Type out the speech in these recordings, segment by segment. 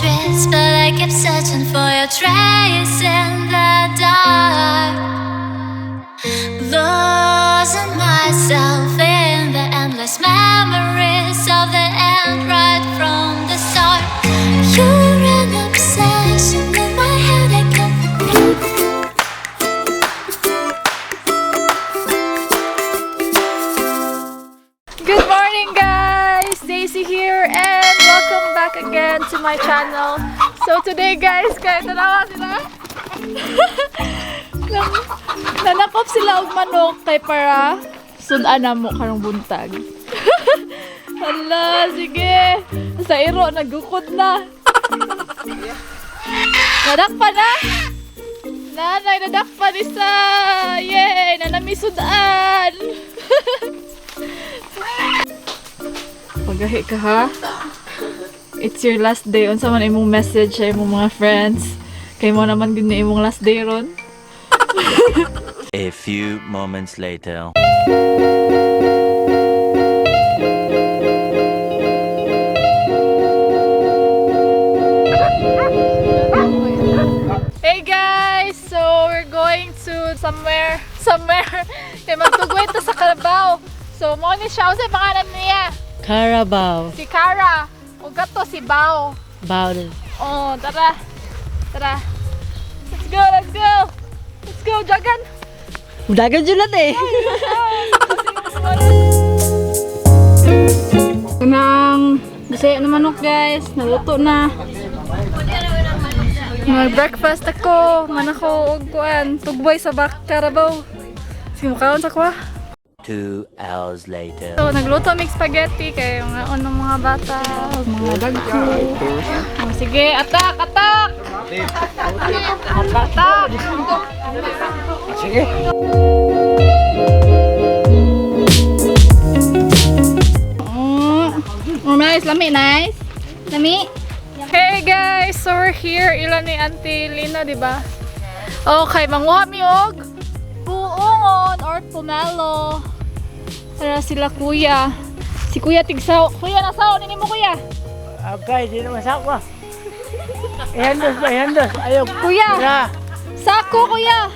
Streets, but I kept searching for your trace in the dark. Losing myself in the endless memories of the end right from the start. You're an obsession in my head, I can't forget. Good morning, guys! Daisy here and welcome back again to my channel. So today, guys, kaya tanawa sila. Nanakop sila og manok kay para sudan na mo karong buntag. Hala, sige. Sa iro nagukod na. Nadakpan na. Nanay, nadakpan isa. Yay! Nanami sudan. Pagahi ka, ha? It's your last day. Unsa man imong message sa imong mga friends? Kay mo naman gud ni imong last day ron. A few moments later. Hey guys! So we're going to somewhere, somewhere. Kay magtugoy ta sa Carabao. So mo ni siya, unsay pangalan niya? Carabao. Si Cara. Ug kato si Bao. Bao. Oh, tara. Tara. Let's go, let's go. Let's go, Jagan. Dagan dyan natin eh. Nang Bisaya na manok, guys, naluto na. Mag-breakfast ako, man ako og kuan, tugboy sa bak Carabao. Sige, mukaon sa kuha. 2 hours later. So, nagluto mig spaghetti kay mga unong mga bata, ug mga dagko. Oh, sige, attack, attack! Attack! Sige. Oh, nice, lami, nice. Lami. Hey guys, so we're here. Ilan ni Auntie Lina, di ba? Okay, manguha mi og buongon or pomelo. Tara sila kuya. Si kuya tigsaw. Kuya, nasaw nini mo, kuya. Okay, di naman sakwa. Ihandos ba, ihandos. Ayaw. Kuya, Na. sako, kuya.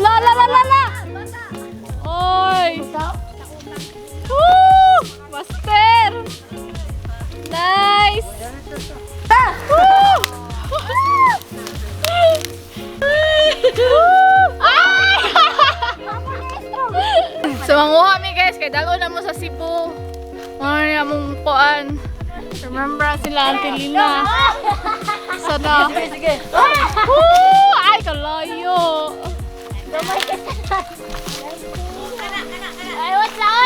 La la la la la. Oy. Woo! Master. Nice. Woo! Woo! Ay! So manguha mi, guys, kay dalo na mo sa Cebu. Mga niya mong kuan. Remember sila Auntie Lina. Sana. Sige. Woo! Ay, kalayo.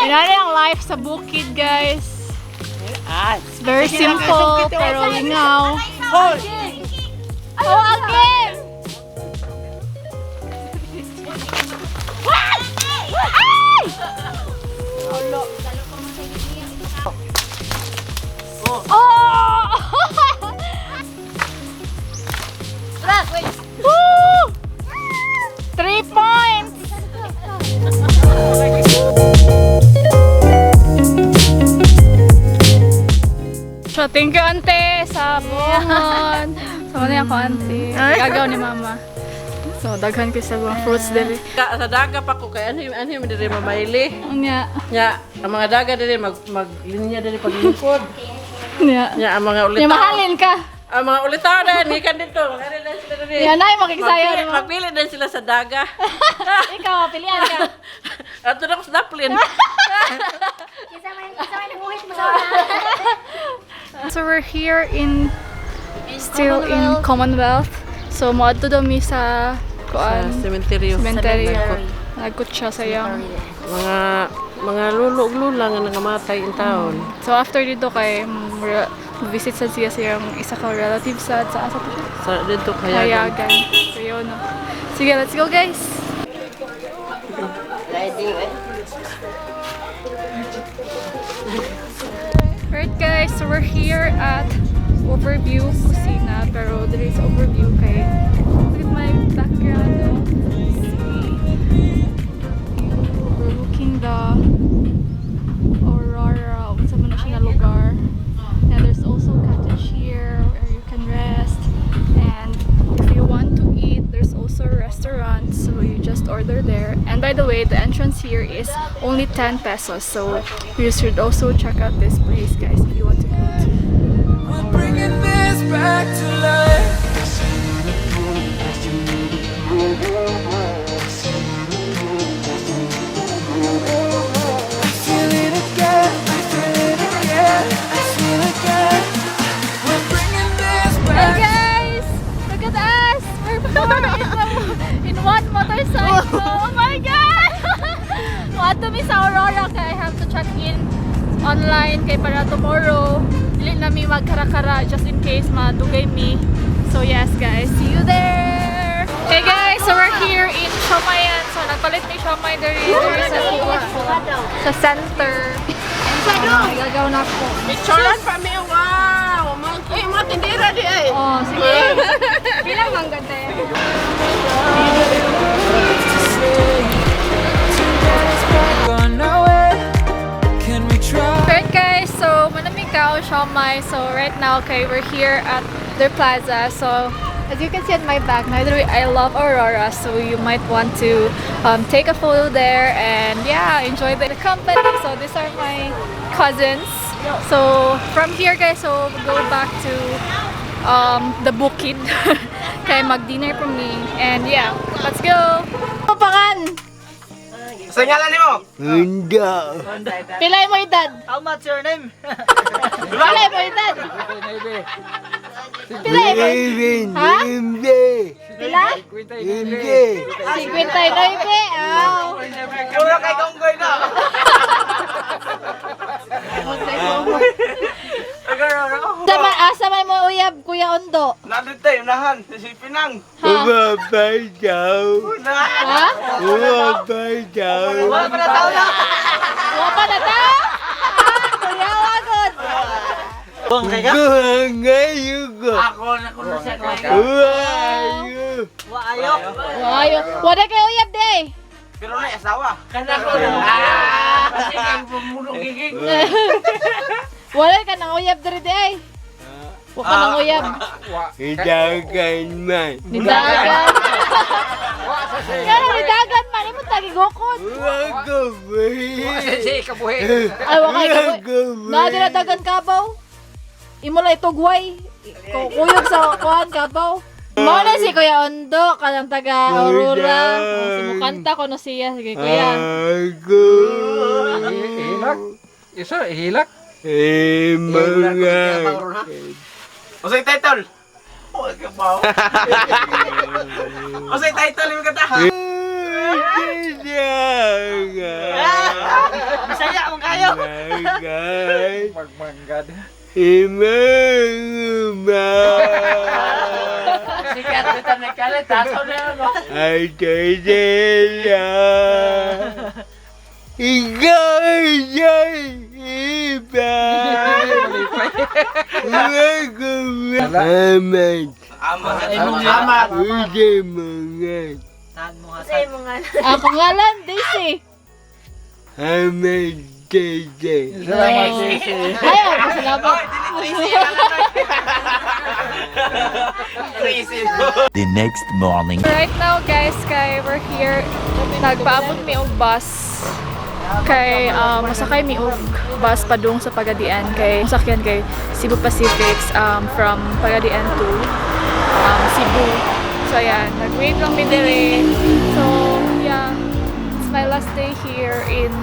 Inani ang life sa bukid, guys. It's very simple, pero lingaw. Oh, again! Ay! Oh! Woo! 3 points! So, thank you, ante, sa buongon. So, ano ako, ante? Gagaw ni mama. So, daghan ko sa mga fruits diri. Sa daga pa ko kay anhi anhi man diri mamayli. Unya. Nya ang mga daga diri mag maglinya diri paglingkod. Unya. Nya ang mga Nya ulitaw. mahalin ka. Ang mga ulitaw na gikan dito. Magari din sila diri. Nya nay makigsaya Magpili, mo. magpili din sila sa daga. Ikaw, pilian ka. Ato na ko sa daplin. So we're here in still in Commonwealth. So moadto daw mi sa kuan Sa cementerio. cemetery. Nagkot siya sa iyang. Mga lulo ug lula nga nangamatay in taon. So after dito kay visit sa siya sa iyang isa ka relative sa asa to siya? Sa dito kayagan. Kayagan. So yun, no. Sige, let's go, guys. Riding eh. Right guys, so we're here at Overview Kusina, pero there is overview kay look at my background, oh. See view overlooking the Aurora, unsa man na siya nga lugar. And there's also cottage here. way, the entrance here is only 10 pesos. So you should also check out this place, guys, if you want to go to. We're bringing this back to life. I feel it again, I feel it again, I feel again. We're bringing this Hey back. guys! Look at us! We're four in one motorcycle! Oh my God! Muadto mi sa Aurora kay I have to check in online kay para tomorrow dili na mi magkara-kara just in case madugay mi. So yes guys, see you there! Hey guys, so we're here in Siomayan. So nagpalit mi siomay diri diri sa center. Oh, gagaw na ko. Picturean pa mi, wow! Mga, ay, mga tindera di ay. Oh, sige. Pila man ganda. To get us back on our way. Can we try? Alright guys, so manamig ka siomai. So right now, okay, we're here at their plaza. So as you can see at my back, by the way, I love Aurora. So you might want to take a photo there and yeah, enjoy the company. So these are my cousins. So from here guys, so we'll go back to the bukid. Kaya mag-dinner po me. And yeah, let's go! Papangan! Sa ngalan nimo? Hindi. Pilay mo edad! How much your name? Pilay mo edad! Pilay mo Ha? Hindi. Pila? Hindi. 59. Aw. Wala kay Konggoy na. Sama, asa may mo uyab, Kuya Ondo. Nandito tayo, unahan. Si Pinang. Ha? Umabay daw. Ha? Umabay daw. Wala pa na tao na. Wa pa na ta? Kuya wagod. Guhangayo ko. Ako na kuno siya. Uwayo. Waayo. Ayo, wala kay uyab day. Pero na asawa. Kana ko. Ah! Kasi ang bumulong gigig. Wala ka nang uyab diri day. Wa ka nang uyab. Idagan man. Nidagan. Kaya nidagan man imo tagigukod. Wagabuhi. Ay wa kay Na dinadagan kabaw. Imo lang itugway. Kuyog sa kuan kabaw. Mao na si Kuya Ondo kanang taga Aurora. Oh, Sumukanta ko no siya sige kuya. Ako. Hilak. Isa, hilak. Eh, mga. Usay title. Huwag ka pa. Usay title yung kata. Bisaya mong kayo. Magmanggad. Imanguma. Sikat kita nagkalit. Tato na ako. Ay, kaya. Ikaw ay iba. Amat. Amat. Amat. Uy, mga. Ang pangalan Daisy. Amat, Tete. Salamat, Sisi. Ay, oh, salamat. Tracy. The next morning. Right now, guys, kay we're here. Nagpaabot mi og bus. Kay masakay mi og bus padung sa Pagadian kay sakyan kay Cebu Pacifics from Pagadian to Cebu. So ayan, nag-wait lang mi diri. So yeah, it's my last day here in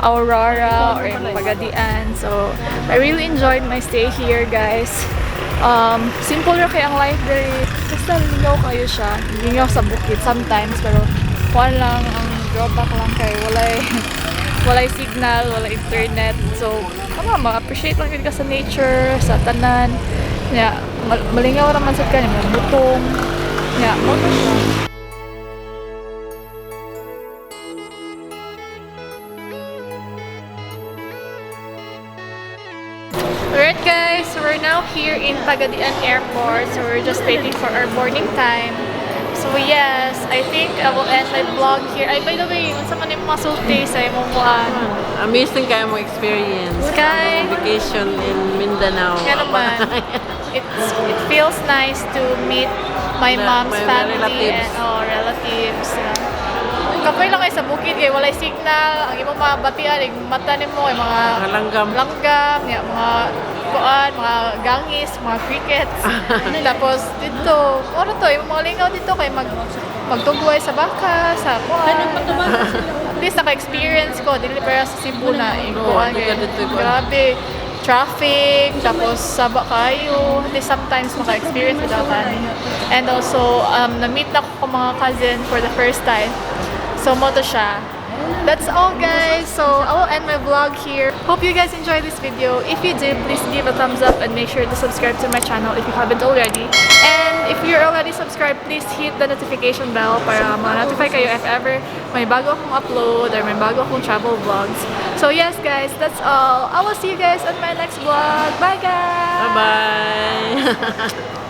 Aurora or in Pagadian. So, I really enjoyed my stay here, guys. Simple ra kay ang life diri. Basta lingaw kayo siya. Lingaw sa bukid sometimes, pero kuan lang, ang drawback lang kay walay walay signal, walay internet. So, tama, ma-appreciate lang yun ka sa nature, sa tanan. Yeah, malingaw raman sad ka, mga butong. Yeah, mo na siya. Alright guys, so we're now here in Pagadian Airport. So we're just waiting for our boarding time. So yes, I think I will end my vlog here. Ay, by the way, unsa man imong masulti sa imong kuan? Amazing kayo mo experience. Sky. Vacation in Mindanao. Nga naman. It feels nice to meet my mom's My family relatives. and oh, relatives. Yeah. Kapoy lang kay sa bukid kay walay signal, ang imong mga batian, yung mata nimo, yung mga Mga langgam. Langgam, ya, mga kuan, mga gangis, mga crickets. Tapos dito, ano to, yung mga lingaw dito kay magtugway sa baka, sa kuan. At least naka-experience ko, dili pero sa Cebu na, yung Oo, kuan, dito kay- dito, kuan. grabe traffic, tapos saba kayo, at least sometimes maka-experience without ani. And also, na-meet na ko mga cousin for the first time. So, mao to siya. That's all, guys. So, I will end my vlog here. Hope you guys enjoyed this video. If you did, please give a thumbs up and make sure to subscribe to my channel if you haven't already. And if you're already subscribed, please hit the notification bell para ma-notify kayo if ever may bago akong upload or may bago akong travel vlogs. So yes guys, that's all. I will see you guys on my next vlog. Bye, guys! Bye-bye!